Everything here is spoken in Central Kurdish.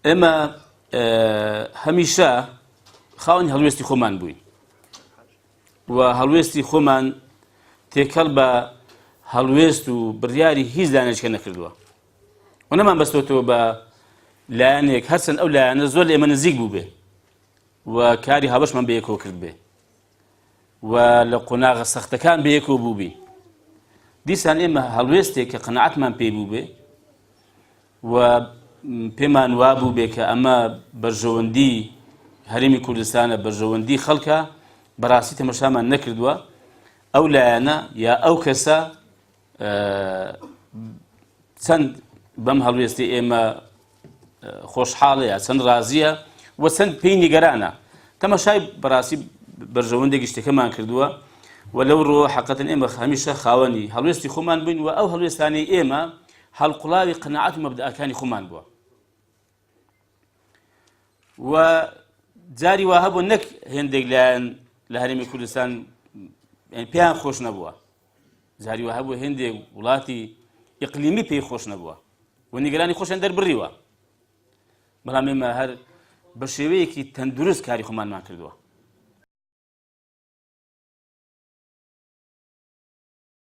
ئێمە هەمیشە خاوەنی هەڵوێستی خۆمان بووین و هەڵوێستی خۆمان تێکەڵ بە هەڵوێست و بڕیاری هیچ لایەنێکە نەکردووە و نەمان بەستۆتەوە بە لایەنێک هەرچەند ئەو لایەنە زۆر لە ئێمە نزیک بوو بێ و کاری هاوبەشمان بەیەکەوە کرد بێ و لە قۆناغە سەختەکان بەیەکەوە بووبین. دیسان ئێمە هەڵوێستێک کە قەناعەتمان پێی بووبێ و پێمان وابوو بێ کە ئەمە بەرژەوەندی هەرێمی کوردستانە بەرژەوەندی خەڵکە بەڕاستی تەمەشامان نەکردووە ئەو لایەنە یا ئەو کەسە چەند بەم هەڵوێستی ئێمە خۆشحاڵەیە چەند ڕازیە و چەند پێی نیگەرانە تەمەشای بەڕاستی بەرژەوەندی گشتەکەمان کردووە و لەو ڕۆ حقەتن ئێمە هەمیشە خاوەنی هەڵوێستی خۆمان بووین و ئەو هەڵوێستانەی ئێمە هەڵقوڵاوی قەناعەت و مەبدەئەکانی خۆمان بووە و جاری وا هەبوو نەک هێندێک لایەن لە هەرێمی کوردستان پێیان خۆش نەبووە جاری وا هەبوو هێندێک وڵاتی ئیقلیمی پێی خۆش نەبووە و نیگەرانی خۆشیان دەربڕیوە بەڵام ئێمە هەر بە شێوەیەکی تەندروست کاری خۆمانمان کردووە.